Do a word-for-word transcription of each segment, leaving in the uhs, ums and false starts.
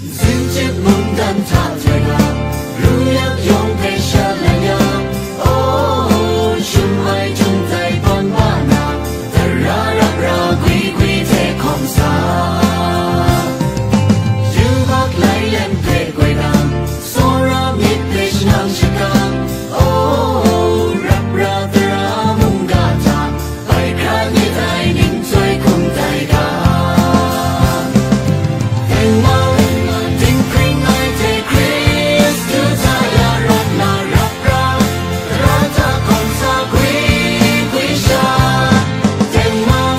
Zinchit mungdan hta htoi na, ru yak yawng hpe sha la ya. Oh, shum ai jung dai ban ba na, tara rap ra gwi gwi hte hkawm sa. Yubak lai lem hpe goi na, tsawra myit hpe shanang shakang. Oh, rap ra tara mungga hta, bai hkra ni dai ning chyoi hkum dai ga. Tengman, dinghpring ai hte Hkristu hta ya rawt na rap ra, tara hta hkawm sa gwi gwi sha. Tengman,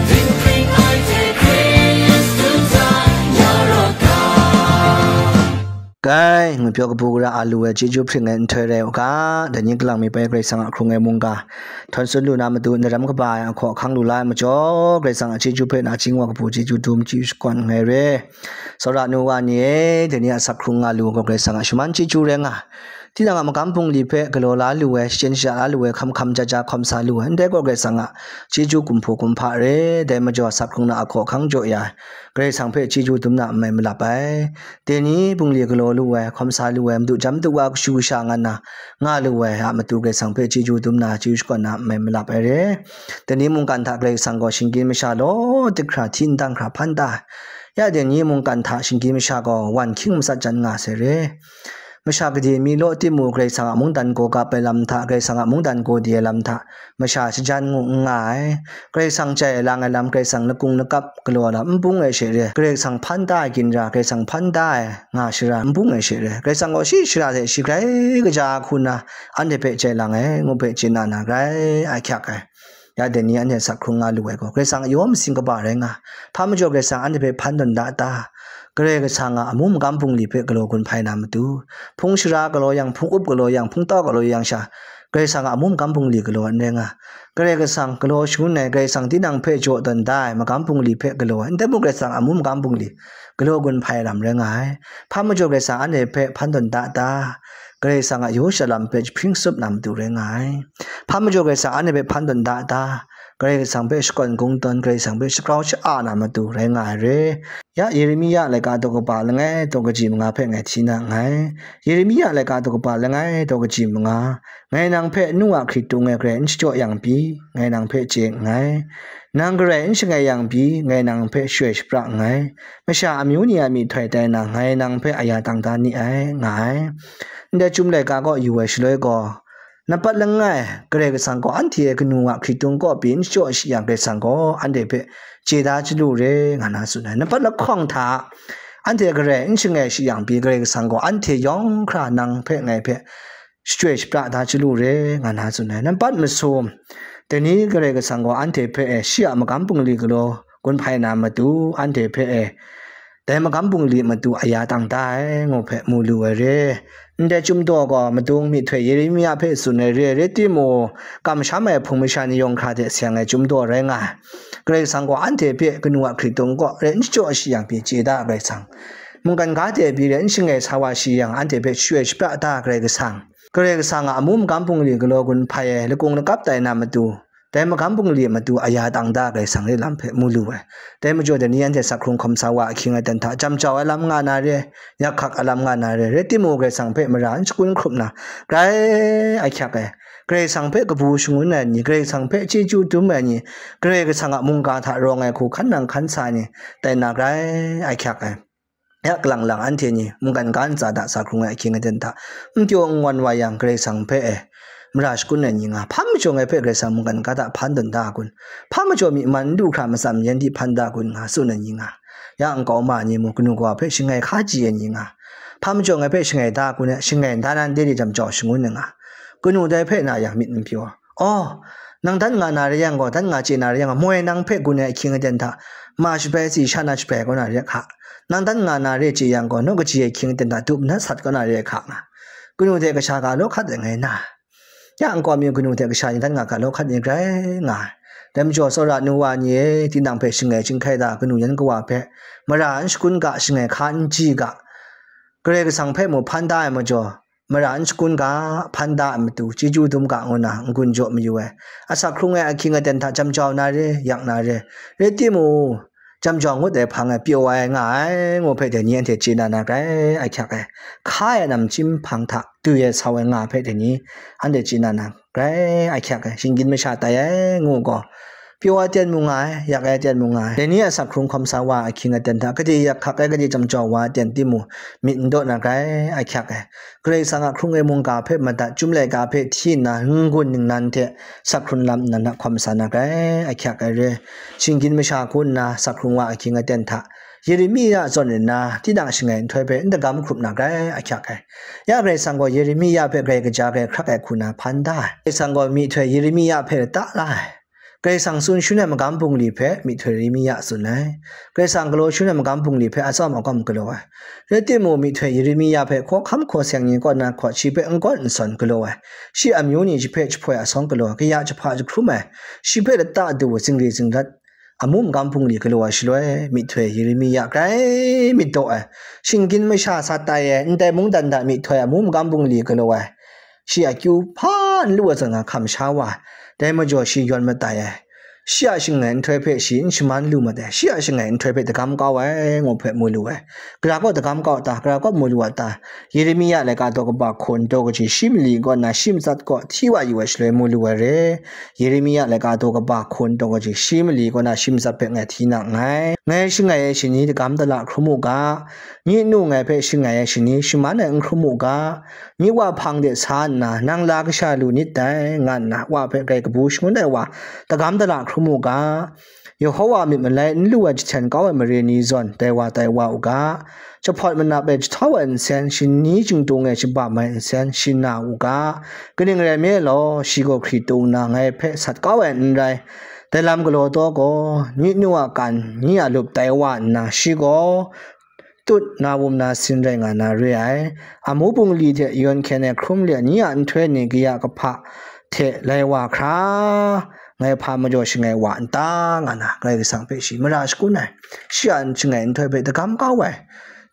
dinghpring ai hte Hkristu hta ya rawt ga. Kai, ngwi pyaw kabu gara a lu ai chyeju hpring ai nhtoi rai u ga, dai ni kalang mi bai Karai Kasang a hkrung ai mungga htawn tsun lu na matu, ndaram kaba ai ahkaw ahkang lu la ai majaw, Karai Kasang a chyeju hpe nachying wa kabu chyeju dum chyu shakawn nngai re. Tsawra nu wa ni e, dai ni a asak hkrung nga lu gaw, Karai Kasang a shaman chyeju rai nga. Tinang a magam bungli hpe galaw la lu ai, shachyen shaja la lu ai, hkam hkam ja ja hkawm sa lu ai, ndai gaw Karai Kasang a chyeju kumhpaw kumhpa re. Dai majaw, asak hkrung na ahkaw ahkang jaw ya ai, Karai Kasang hpe chyeju dum na n mai malap ai. Dai ni bungli galaw lu ai, hkawm sa lu ai, madu jam madu wa kashu kasha nga na nga lu ai a matu, Karai Kasang hpe chyeju dum na, chyeju shakawn na n mai malap ai re. Dai ni mungkan hta Karai Kasang gaw shinggyim masha law dik hkra hti ndang hkra hpan da ai. Ya dai ni mungkan hta shinggyim masha gaw wan hkying matsat jan nga sai re. Masha gade mi law timung, Karai Kasang a mungdan gaw gap ai lam hta, Karai Kasang a mungdan gaw di ai lam hta, masha shajan ngu n nga ai. Karai Kasang jai ai lang ai lam, Karai Kasang lakung lakap galaw lam n bung ai she re, Karai Kasang hpan da ai ginra, Karai Kasang hpan da ai nga shara n bung ai she re, Karai Kasang gaw shi shara hte shi grai kaja hku nna anhte hpe jai lang ai, ngu hpe chye na na grai ahkyak ai. Ya dai ni anhte asak hkrung nga lu ai gaw, Karai Kasang a yaw masing kaba rai nga, hpa majaw Karai Kasang anhte hpe hpan tawn da ta? Karai Kasang a amu magam bungli hpe galaw gun hpai na matu, hpung shara galaw yang, hpung up galaw yang, hpung tau galaw yang sha, Karai Kasang a amu magam bungli galaw n rai nga. Karai Kasang galaw shangun ai, Karai Kasang tinang hpe jaw tawn da ai magam bungli hpe galaw ai, ndai mung Karai Kasang a amu magam bungli galaw gun hpai lam rai nga ai. Hpa majaw Karai Kasang anhte hpe hpan tawn da ta? Karai Kasang a yaw sha lam hpe jahpring tsup na matu rai nga ai. Hpa majaw Karai Kasang anhte hpe hpan tawn da ta? Karai Kasang hpe shakawn kungdawn, Karai Kasang hpe shagrau sha-a na matu rai nga ai re. Ya Yeremia laika daw kaba langai daw kaji manga hpe ngai hti na nngai. Yeremia laika daw kaba langai daw kaji manga. Ngai nang hpe nu a hkritung e garai n shachyaw yang pyi, ngai nang hpe chye nngai. Nang garai n shangai yang pyi, ngai nang hpe shaloi shapra nngai. Masha amyu ni a myihtoi tai na, ngai nang hpe aya tang da ni ai, nga ai. Ndai Chyum laika kaw yu ai shaloi gaw, nampat langai, Karai Kasang gaw anhte kanu a hkritung kaw pyi n shachyaw shi yang, Karai Kasang gaw anhte hpe chye da chyalu re, nga na tsun ai. Nampat lahkawng hta, anhte garai n shangai shi yang pyi, Karai Kasang gaw anhte yawng hkra nang hpe ngai hpe shachyoi shapra da chyalu re, nga na tsun ai. Nampat masum, dai ni Karai Kasang gaw anhte hpe e shi a magam bungli galaw gun hpai na matu, anhte hpe e dai magam bungli matu aya tang da ai, ngu hpe mu lu ai re. Ndai Chyum daw gaw madung myihtoi Yeremia hpe tsun ai re, rai timung, kamsham ai hpung masha ni yawng hkra hte seng ai Chyum daw rai nga ai. Karai Kasang gaw anhte hpe kanu a hkritung kaw rai n shachyaw shi yang pyi chye da ai Karai Kasang. Mungkan ga hte pyi rai n shangai sa wa shi yang, anhte hpe shachyoi shapra da ai Karai Kasang. Karai Kasang a amu magam bungli galaw gun hpai ai, lakung lakap tai na matu, dai magam bungli matu aya tang da ai Karai Kasang re lam hpe mu lu ai. Dai majaw dai ni anhte asak hkrung hkawm sa wa ahkying aten hta, jam jau ai lam nga na re, yak hkak ai lam nga na re, rai timung Karai Kasang hpe mara n shakun hkrup na, grai ahkyak ai. Karai Kasang hpe kabu shangun ai ni, Karai Kasang hpe chyeju dum ai ni, Karai Kasang a mungga hta rawng ai hku hkan nang hkan sa ai ni, tai na grai ahkyak ai. Ya kalang lang anhte ni mungkan ga ntsa hta sa hkrung ai ahkying aten hta, n pyaw n wan wa yang, Karai Kasang hpe e mara shakun ai ni nga, hpa majaw ngai hpe Karai Kasang mungkan ga hta hpan tawn da kun? Hpa majaw myi man n du hkra matsam yan di hpan da kun, nga tsun ai ni nga. Ya nkau ma ni mung, kanu kawa hpe shangai hka chye ai ni nga, hpa majaw ngai hpe shangai da kun e, shangai nda nan de de jam jau shangun ai nga. Kanu dai hpe na yang myit n pyaw. Oh, nang dan nga na re yang gaw, dan nga chye na re yang gaw, moi nang hpe gun ai ahkying aten hta, ma shabai si sha na shabai kau na re hka. Nang dan nga na re chye yang gaw, naw kaji ahkying aten hta, dup nat sat kau na re hka nga. Kanu hte kasha ga law hkat ai ngai na. Ya nkau mi kanu hte kasha ni dan nga ga law hkat ni grai nga ai. Dai majaw, tsawra nu wa ni e, tinang hpe shangai chyinghkai da, kanu yan kawa hpe mara n shakun ga, shangai hka n ji ga, Karai Kasang hpe mung hpan da ai majaw, mara n shakun ga, hpan da ai matu, chyeju dum ga ngu na n-gun jaw mayu ai. Asak hkrung ai ahkying aten hta jam jau na re, yak na re. Rai timung, Jam jaw ngut ai hpang e pyaw ai nga ai ngu hpe dai ni anhte chye na na grai ahkyak ai. Hka ai namchyim hpang hta dui ai sau ai nga hpe dai ni anhte chye na na grai ahkyak ai. Shinggyim masha tai ai ngu gaw, pyaw ai ten mu nga ai, yak ai ten mu nga ai. Dai ni a sak hkrung hkawm sa wa ahkying aten hta, gade yak hkak ai, gade jam jaw wa aten timung, myit n daw na grai ahkyak ai. Karai Kasang a hkrung ai mungga hpe madat, Chyum laika hpe hti nna, n-gun ningnan hte sak hkrun lam nnan hkawm sa na grai ahkyak ai re. Shinggyim masha hku nna sak hkrung wa ahkying aten hta, Yeremia zawn nna, tinang shangai nhtoi hpe n dagam hkrup na grai ahkyak ai. Ya Karai Kasang gaw Yeremia hpe grai kaja grai hkrak ai hku na hpan da ai. Karai Kasang gaw myihtoi Yeremia hpe lata la ai. Karai Kasang tsun shangun ai magam bungli hpe myihtoi Yeremia tsun ai. Karai Kasang galaw shangun ai magam bungli hpe atsawm agawm galaw ai. Rai timung, myihtoi Yeremia hpe hkawhkam hkaw seng ni kaw na hkawt, shi hpe n-gawn n-sawn galaw ai. Shi amyu ni shi hpe jahpoi asawng galaw ai, kaya jahpa jahkrum ai, shi hpe lata du, zingri zingrat, amu magam bungli galaw ai shaloi, myihtoi Yeremia grai myit daw ai, shinggyim masha sa tai ai, ndai mungdan hta myihtoi amu magam bungli galaw ai, shi akyu hpa n lu ai zawn nga hkam sha wa ai. Dai majaw shi yawn matai ai. Shi a shangai nhtoi hpe shi n shaman lu mat ai. Shi a shangai nhtoi hpe dagam kau ai, ngu hpe mu lu ai. Gara kaw dagam kau ta, gara kaw mu lu a ta? Yeremia laika daw kaba hkawn daw kaji shi mali kaw na shi matsat kaw hti wa yu ai shaloi mu lu ai re. Yeremia laika daw kaba hkawn daw kaji shi mali kaw na shi matsat hpe ngai hti na nngai. Ngai shangai ai shani dagam dala hkrum u ga, myi nu ngai hpe shangai ai shani shaman ai n hkrum u ga, myi wa hpang de sa nna, nang la kasha lu nit dai, nga nna wa hpe grai kabu shangun ai wa dagam dala hkrum u ga, Yehowa myit malai n lu ai jahten kau ai mare ni zawn, dai wa tai wa u ga, jahpawt manap e jahtau ai nsen, shani chingtung e shabam ai nsen, shi na u ga, kaning rai nme law, shi gaw hkritung nna ngai hpe sat kau ai n rai. Dai lam galaw taw gaw, myi nu a kan, myi a lup tai wa nna, shi gaw tut na wum na sin rai nga na re ai. Amu bungli hte yawn hkyen ai hkrum le ni a nhtoi ni kaya kahpa hte lai wa hkra, ngai hpa majaw shangai wa n ta, nga na Karai Kasang hpe shi mara shakun ai. Shi a shangai nhtoi hpe dagam kau ai.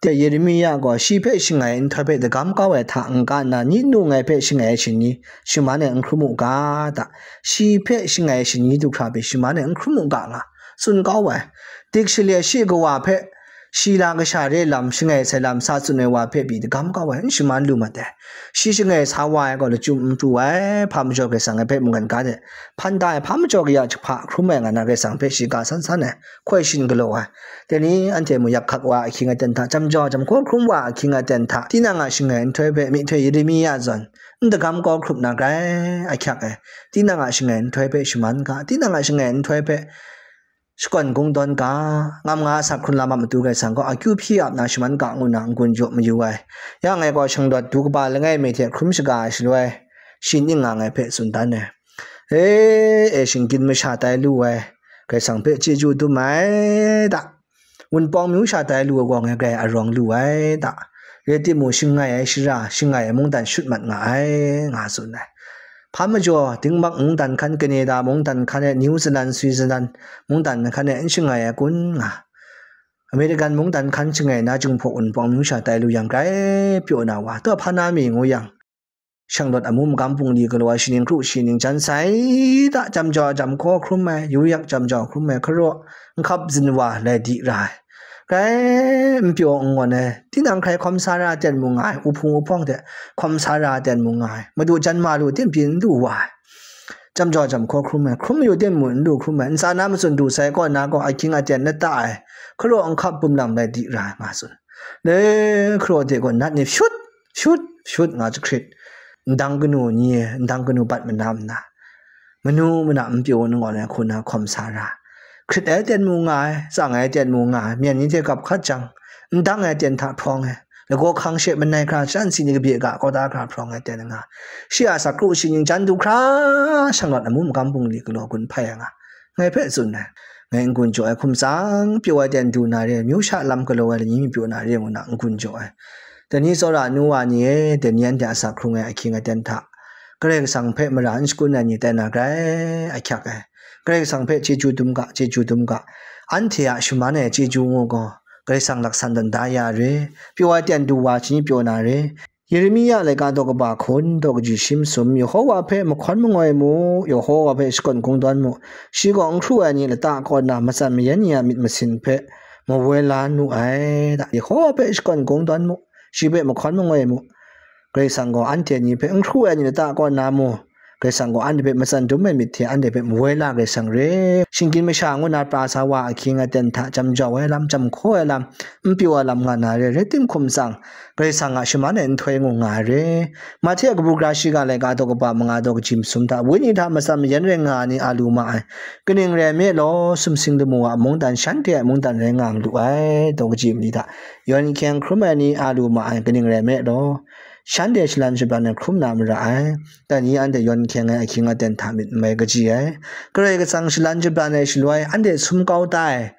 Te Yeremia gaw shi hpe shangai nhtoi hpe dagam kau ai hta n-ga nna, myi nu ngai hpe shangai ai shani shaman ai n hkrum u ga ta? Shi hpe shangai ai shani du hkra pyi shaman ai n hkrum u ga, nga tsun kau ai. Dik shale shi kawa hpe shi la kasha re lam, shangai sai lam sa tsun ai wa hpe pyi dagam kau ai, n shaman lu mat ai. Shi shangai sa wa ai gaw lachyum n pru ai, hpa majaw Karai Kasang ai hpe mungkan ga de hpan da ai, hpa majaw kaya jahpa hkrum ai nga na Karai Kasang hpe shi ga san san ai, hkoi shin galaw ai. Dai ni anhte mung yak hkak wa ahkying aten hta, jam jaw jam hkaw hkrum wa ahkying aten hta, tinang a shangai nhtoi hpe myihtoi Yeremia zawn n dagam kau hkrup na grai ahkyak ai. Tinang a shangai nhtoi hpe shaman ga, tinang a shangai nhtoi hpe shakawn kungdawn ga, ngam nga a sak hkrun lam a matu Karai Kasang gaw akyu hpyi ap na shaman ga ngu na n-gun jaw mayu ai. Ya ngai gaw shanglawt du kaba langai mi hte hkrum shaga ai shaloi, shi ning nga ngai hpe tsun dan ai. E, e shinggyim masha tai lu ai, Karai Kasang hpe chyeju dum ai da. Wunpawng myu sha tai lu ai gaw ngai grai arawng lu ai da. Rai timung, shangai ai shara, shangai ai mungdan shut mat nga ai, nga tsun ai. Hpa majaw, Denmark mungdan hkan, Canada mungdan hkan e, New Zealand, Switzerland mungdan hkan e n shangai ai kun nga. American mungdan hkan shangai na, Jinghpaw Wunpawng myu sha tai lu yang grai pyaw na wa, taw hpa na mi ngu yang, shanglawt amu magam bungli galaw ai, shaning kru shaning jan sai da, jam jaw jam hkaw hkrum ai, yu yak jam jaw hkrum ai, hkaraw nhkap zin wa lai di ra ai. Grai n pyaw n ngawn ai, tinang hkrai hkawm sa ra ten mu nga ai, uhpung uhpawng hte hkawm sa ra ten mu nga ai, madu jan ma lu, tinpyi n du wa ai. Jam jaw jam hkaw hkrum ai, hkrum yu ten mu n du hkrum ai, ntsa na matsun du sai kaw na gaw, ahkying aten lata ai, hkaraw nhkap bum lam lai di ra ai, nga tsun. Le hkaraw de gaw nat ni shut, shut, shut nga jahkrit. Ndang kanu ni, ndang kanu bat manam nna, manu mana n pyaw n ngawn ai hku na hkawm sa ra. Hkrit ai ten mu nga ai, tsang ai ten mu nga ai, myen ni hte gap hkat jang, ndang ai ten hta hprawng ai, lagaw hkang she manai hkra, shan si ni kabye ga kawda hkra hprawng ai ten nga. Shi a sak kru shaning jan du hkra, shanglawt amu magam bungli galaw gun hpai ai nga. Ngai hpe tsun ai, ngai n-gun jaw ai, hkum tsang pyaw ai ten du na re, myu sha lam galaw ai lani mi pyaw na re ngu na n-gun jaw ai. Dai ni tsawra nu wa ni e, dai ni anhte a sak hkrung ai ahkying aten hta, Karai Kasang hpe mara n shakun ai ni tai na grai ahkyak ai. Karai Kasang hpe chyeju dum ga, chyeju dum ga. Anhte a shaman ai chyeju ngu gaw, Karai Kasang laksan dan da ya re, pyaw ai ten du wa shani pyaw na re, Yeremia laika daw kaba hkun daw kaji shi masum, Yehova hpe mahkawn mangoi mu, Yehova hpe shakawn kungdawn mu, shi gaw n hkru ai ni lata kaw na matsan mayan ni a myit masin hpe mawoi la nu ai. Yehova hpe shakawn kungdawn mu, shi hpe mahkawn mangoi mu. Karai Kasang gaw anhte ni hpe n hkru ai ni lata kaw na mu, Karai Kasang gaw anhte hpe matsan dum ai myit hte anhte hpe mawoi la Karai Kasang re. Shinggyim masha ngu na pra sa wa ahkying aten hta jam jau ai lam, jam hkaw ai lam, n pyaw ai lam nga na re, rai tim hkum tsang, Karai Kasang a shaman ai nhtoi ngu nga ai re. Mahte a kabu gara shiga laika daw kaba manga daw kaji masum hta, wenyi hta matsan mayan rai nga ai ni a lu ma ai. Kaning rai nme law, sumsing lamu a mungdan shanhte a mungdan rai nga malu ai, daw kaji mali hta yawn hkyeng hkrum ai ni a lu ma ai, kaning rai nme law, shanhte shalan shabran ai hkrum na mara ai. Dai ni anhte yawn hkyeng ai ahkying aten hta myit n mai kaji ai. Karai Kasang shalan shabran ai shaloi, anhte sum kau tai,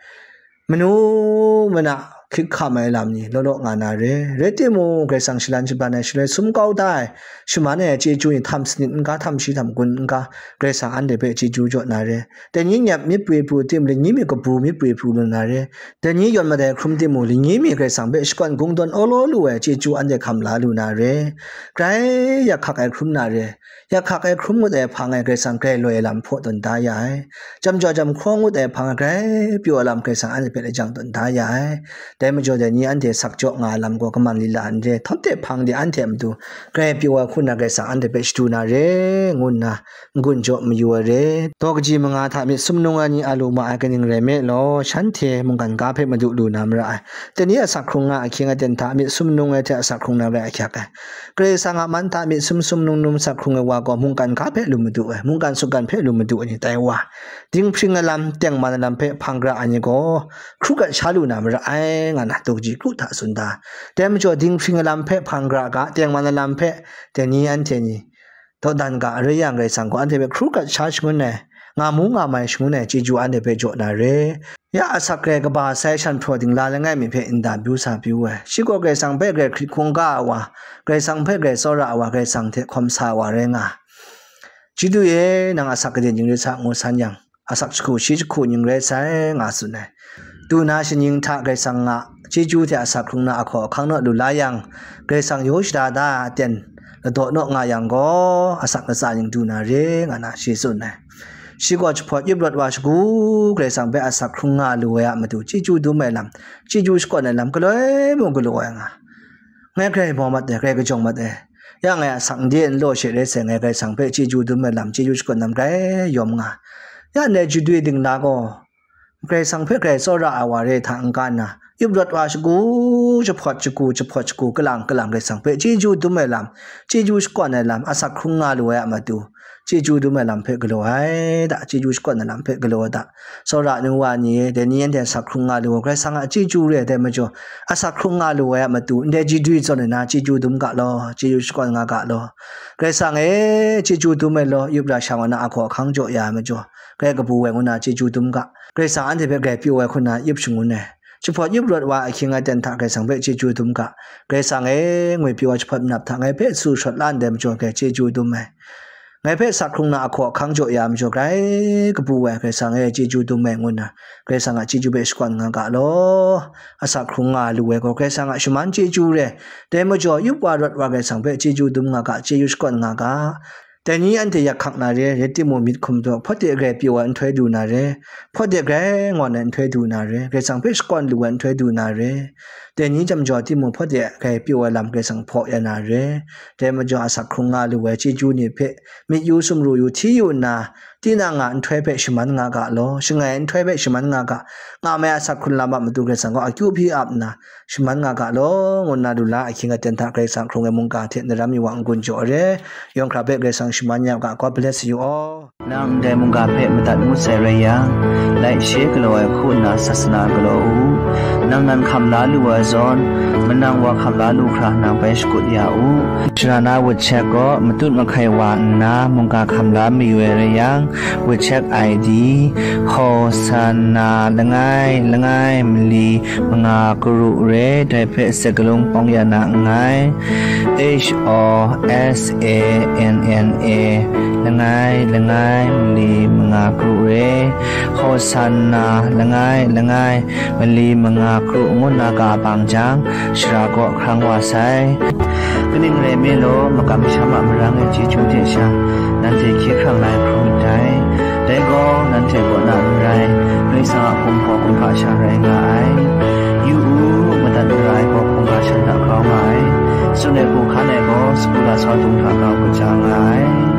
manu mana hkrit hkam ai lam ni law law nga na re. Rai timung, Karai Kasang shalan shabran ai shaloi sum kau tai, shaman ai chyeju ni htam sanit n ga, htam shi htam gun n ga, Karai Kasang anhte hpe chyeju jaw na re. Dai ni nyep myit pru pru tim, lani myit kabu myit pru pru lu na re. Dai ni yawn madai hkrum timung, lani mi Karai Kasang hpe shakawn kungdawn awlaw lu ai chyeju anhte hkam la lu na re. Grai yak hkak ai hkrum na re. Yak hkak ai hkrum ngut ai hpang e Karai Kasang grai loi ai lam hpaw tawn da ya ai. Jam jaw jam hkaw ngut ai hpang e grai pyaw ai lam Karai Kasang anhte hpe lajang tawn da ya ai. Dai majaw dai ni anhte sak jaw nga ai lam gaw kaman lila n re, htawt de hpang de anhte a matu grai pyaw ai hku nna Karai Kasang anhte hpe shadu na re, ngu nna n-gun jaw mayu ai re. Daw kaji manga hta myit sumnung ai ni a lu ma ai kaning rai nme law, shanhte mungkan ga hpe madu lu na mara ai. Dai ni asak hkrung nga ahkying aten hta myit sumnung ai hte asak hkrung na rai ahkyak ai. Karai Kasang a man hta myit sum sumnung num asak hkrung ai wa gaw mungkan ga hpe lu madu ai, mungkan sutgan hpe lu madu ai ni tai wa. Dinghpring ai lam, tengman ai lam hpe hpang gara ai ni gaw, hkru gat sha lu na mara ai, nga na daw kaji kru hta tsun da. Dai majaw dinghpring ai lam hpe hpang gara ga, tengman ai lam hpe dai ni anhte ni dawdan ga rai yang, Karai Kasang gaw anhte hpe hkru gat sha shangun ai, nga mu nga mai shangun ai chyeju anhte hpe jaw na re. Ya asak grai kaba sai shan hpraw dingla langai mi hpe nda byu sa byu ai. Shi gaw Karai Kasang hpe grai hkrit hkungga ai wa, Karai Kasang hpe grai tsawra ai wa, Karai Kasang hte hkawm sa ai wa rai nga. Chyeju e, nang asak kaden jingrit sa ngu san yang, asak jahku shi jahku ning rai sai, nga tsun ai. Du na shaning hta Karai Kasang a chyeju hte asak hkrung na ahkaw ahkang naw lu la yang, Karai Kasang yaw shada da aten ladaw naw nga yang gaw, asak latsa ning du na re, nga na shi tsun ai. Shi gaw jahpawt yup rawt wa shagu Karai Kasang hpe asak hkrung nga lu ai a matu chyeju dum ai lam, chyeju shakawn ai lam galoi mung galaw ai nga. Ngai grai mau mat ai, grai kajawng mat ai. Ya ngai asak n de n law she rai sai, ngai Karai Kasang hpe chyeju dum ai lam, chyeju shakawn lam grai yawm nga. Ya ndai chyeju dingla gaw, Karai Kasang hpe grai tsawra ai wa re hta n-ga nna, yup rawt wa shagu, jahpawt shagu, jahpawt shagu, kalang kalang Karai Kasang hpe chyeju dum ai lam, chyeju shakawn ai lam, asak hkrung nga lu ai a matu, chyeju dum ai lam hpe galaw ai da, chyeju shakawn ai lam hpe galaw ai da. Tsawra nu wa ni, dai ni anhte asak hkrung nga lu ai, Karai Kasang a chyeju re ai dai majaw, asak hkrung nga lu ai a matu, ndai chyeju zawn ai na chyeju dum ga law, chyeju shakawn nga ga law. Karai Kasang e, chyeju dum ai law, yup ra shang wa na ahkaw ahkang jaw ya ai majaw, grai kabu ai ngu na chyeju dum ga. Karai Kasang anhte hpe grai pyaw ai hku na yup shangun ai. Jahpawt yup rawt wa ahkying aten hta Karai Kasang hpe chyeju dum ga. Karai Kasang e, ngwi pyaw ai jahpawt manap hta ngai hpe su shawt la ndai majaw, grai chyeju dum ai. Ngai hpe asak hkrung na ahkaw ahkang jaw ya ai majaw, grai kabu ai Karai Kasang e, chyeju dum ai ngu nna, Karai Kasang a chyeju hpe shakawn nga ga law. Asak hkrung nga lu ai gaw Karai Kasang a shaman chyeju re. Dai majaw, yup wa rawt wa Karai Kasang hpe chyeju dum nga ga, chyeju shakawn nga ga. Dai ni anhte yak hkak na re, rai timung, myit hkum daw, hpawt de grai pyaw ai nhtoi du na re, hpawt de grai ngawn ai nhtoi du na re, Karai Kasang hpe shakawn lu ai nhtoi du na re. Dai ni jam jaw timung, hpawt de grai pyaw ai lam Karai Kasang hpaw ya na re. Dai majaw, asak hkrung nga lu ai chyeju ni hpe myit yu, sumru yu, hti yu nna, tinang a nhtoi hpe shaman nga ga law, shangai nhtoi hpe shaman nga ga, nga mai asak hkrung lam a matu Karai Kasang gaw akyu hpyi ap nna, shaman nga ga law, ngu nna lu la ahkying aten hta Karai Kasang hkrung ai mungga hte na ram mi wa n-gun jaw re, yawng hkra hpe Karai Kasang shaman ya u ga, God bless you all. Nang ndai mungga hpe madat ngut sai rai yang, like, share galaw ai hku nna sasana galaw u. Nang nan hkam la lu ai zawn, manang wa hkam la lu hkra nang bai shakut ya u. Shara na WeChat gaw matut mahkai wa nna mungga hkam la mayu ai rai yang, WeChat I D, Hosanna langai langai mali manga karu re, dai hpe sakalung pawng ya na nngai. H O S A N N A Langai, langai, mali manga kru re, Hosanna, langai, langai, mali manga kru ngu nna ka bang jang, shara kaw hkrang wa sai. Kaning rai nme law, makam masham a marang e chyeju hte sha, nanhte hkye hkrang lai hkrum myit dai. Dai gaw, nanhte kaw na n rai, Karai Kasang a hpung hpaw hkungga sha rai nga ai. Yu u, madat mara ai gaw hkungga shan hta grau nga ai. Tsun ai hku hkan ai gaw, sagu lasau dung hta grau kaja nga ai.